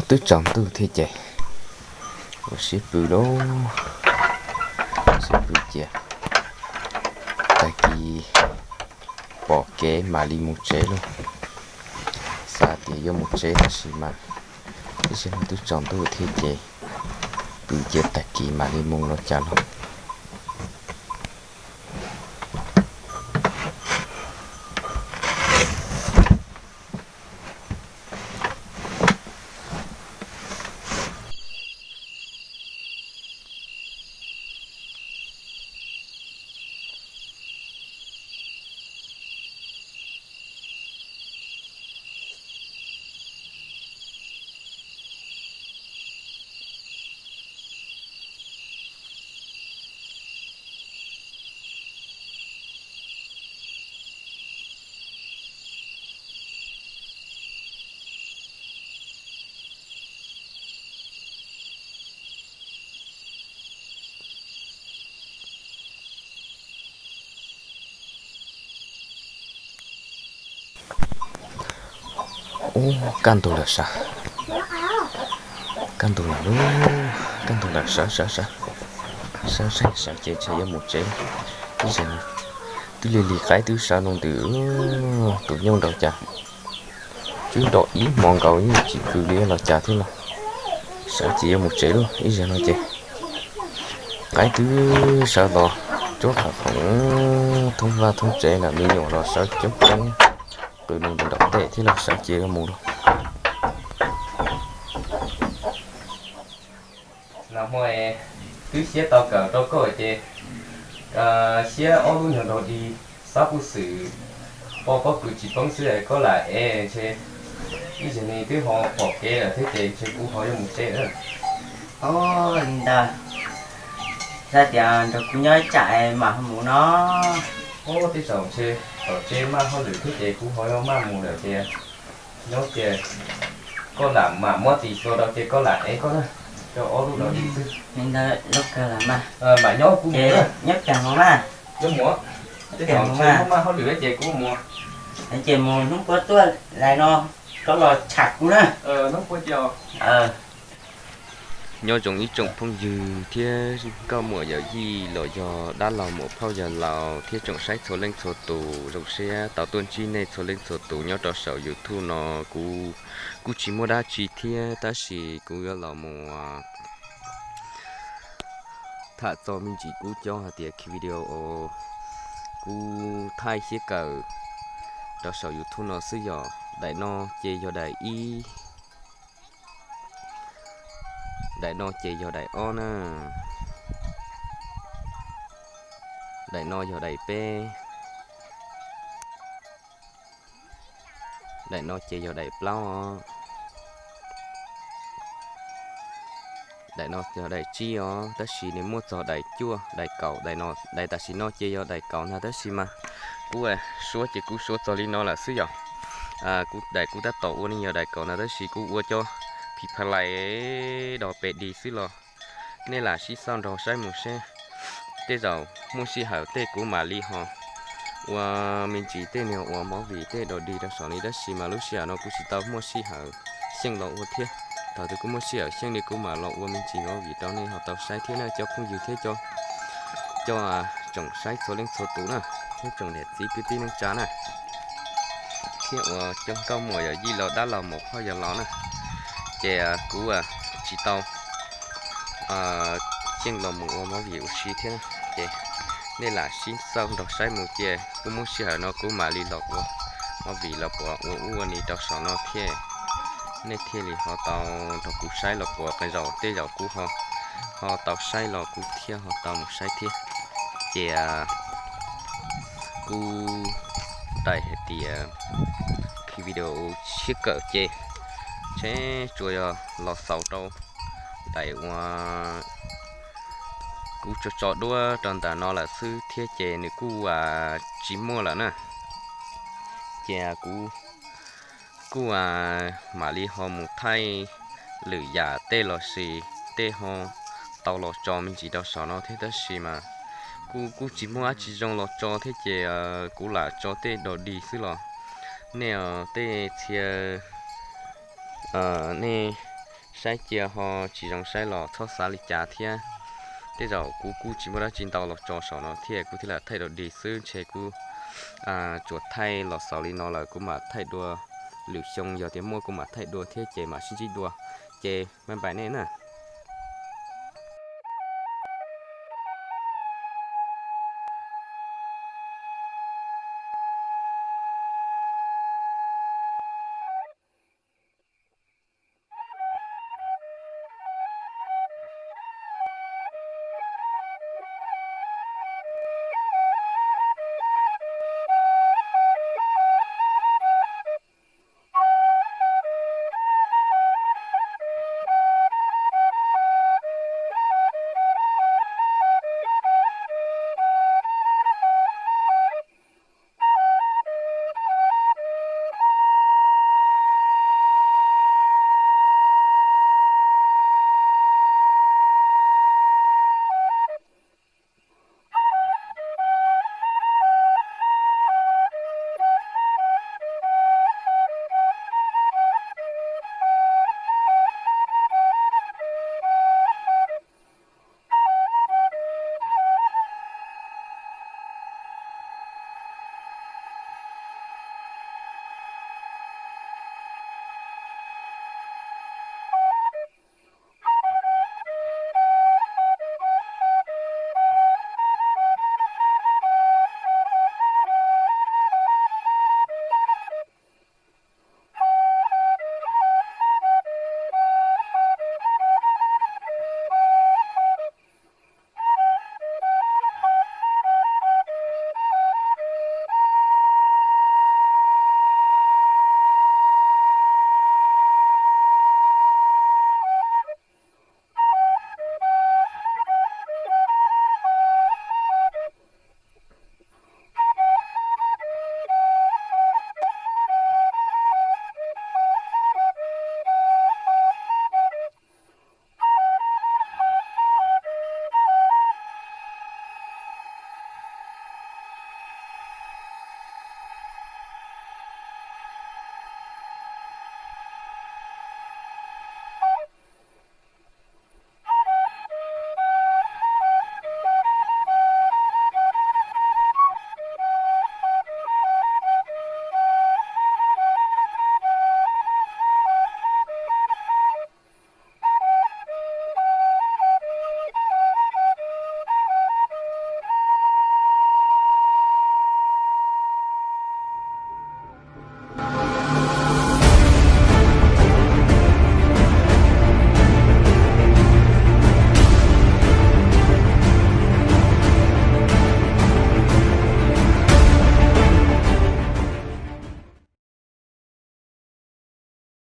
Twb tsaus ntuj thiab ces ua siab pw lauj, siab pw cia. Tag kis pom kev mam li mus tsev lauj. Xav tias yuav mus tsev tab sis mas ib zaug twb tsaus ntuj thiab ces pw cia tag kis mam li mus los cas los. Ub, kaj ntug lawm sav, kaj ntug lawm lauj, kaj ntug lawm, sawv sawv sawv, sawv sawv sawv ces ntshe yuav mus tsev. Ib zaug twb lig lig qaib twb sawv no ntws, tus nyuj nraug cas twb nrau ib hmo nkaus yeej tsis pw li los cas thiab los. Sawv ces yuav mus tsev lauj, ib zaug no ces qaib twb sawv los cuab qhov khoom thoob vaj thoob tsev lawm, me nyuam los sawv coob coob, qw nws nraum tej thiab los sawv ces yuav mus lauj. Nag hmo twb siab tau kawm rau koj ces siab ob lub nyuag nraug dig, xab puj xwm, poj pob kws tsis poob xwb koj lam ev ntshe. Ib zaug ne twb ho pom kev lawm thiab ces ntshe kuv ho yuav mus tsev lawm. Ov, li ntawd, xav tias nrog kuv nyob ib tsam mam ho mus no. Ov, tej zaum ntshe tom tsev maj hauj lwm thiab ces kuv ho yuav maj mus lawm ces nyob ces koj lam mam muab tis xyuas rau ces koj lam ev koj na, rau ob lub nraug dig xwb. Li ntawd lub kawg lam mas. Mam nyob kuv mus na. Nyob cas mus mas. Nyob mus, tej zaum ntshe muaj maj hauj lwm ces kuv mus. Ces mus hnub puab tuaj lais no, koj los tsham kuv na. Hnub puab ces. Nyob zoo ib tsoom phooj ywg thiab nkauj muam yawm yij los yog dab laug muam phauj yawg laus thiab tsoom saib txhua leej txhua tus, zoo siab tau tuaj ntsib nej txhua leej txhua tus nyob rau saum YouTube no. Kuv kuj tsis muaj dab tsi thiab tab sis kuv yuav los mus tham txog me ntsis kuv cov hais tias video kuv thaij thiab kawm rau saum YouTube no xwb yom. Daim no ces yog daim ib, daim no ces yog daim ob na, daim no yog daim peb, daim no ces yog daim plaub os, daim no yog daim tsib os, tab sis nws muaj txog daim cuaj daim kaum, daim no daim tam sim no ces yog daim kaum ntag tab sis mas kuv suav ces kuv suav txog li no lawm xwb yom. Kuv daim kuv tab tom ua ne yog daim kaum ntag tab sis kuv ua cov phim pha lais dog pes dig xwb los nej lam sib xauj nraug saib mus seb. Tej zaum muaj sij hawm tej kuv mam li ho ua me ntsis tej niag ua movie tej dog dig rau saum li tab sis mas lub sij hawm no kuv tsis tau muaj sij hawm xyeej los ua thiab. Thaum twg kuv muaj sij hawm xyeej li kuv mam los ua me ntsis movie rau nej ho tau saib thiab na cov phooj ywg thiab cov tsoom saib txhua leej txhua tus na, thiab tsoom niam txiv kwv tij neej tsa na, thiab uas cov nkauj muam yawm yij los dab laug muam phauj yawg laus na. Ces kuv tsis tau xyeej los mus ua movie ua si thiab na, ces nej lam sib xauj nraug saib mus ces kuv muaj sij hawm no kuv mam li los ua movie los puas ua ub ua ni rau saum no thiab. Nej thiaj li ho tau nrog kuv saib los puas qee zaum tej zaum kuv ho tau saib los kuv thiaj ho tau mus saib thiab. Ces kuv daim hais tias video siab kawm ces tsheb tsuas yog los xaus rau daim uas kuv tso tso duab rau ntawm no lawm xwb thiab ces nws kuj tsis muaj lawm na. Ces kuv kuj mam li ho mus thaij lwm yam tej los sis tej ho tau los tso me ntsis rau saum no thiab tab sis mas kuv kuj tsis muaj dab tsi zoo los tso thiab ces kuv lam tso tej dog dig xwb los nej tej txhia nej Saib cia ho tsis zoo saib los txhob xav li cas thiab. Tej zaum kuv kuj tsis muaj dab tsi ntau los tso saum no thiab, kuv thiaj lam thaij dua dig xwb, ntshe kuv tsuas thaij los xaus li no lawm, kuv mam thaij dua lwm xyoo, yog tias muaj kuv mam thaij dua thiab ces mam sib ntsib dua. Ces bye bye nej na.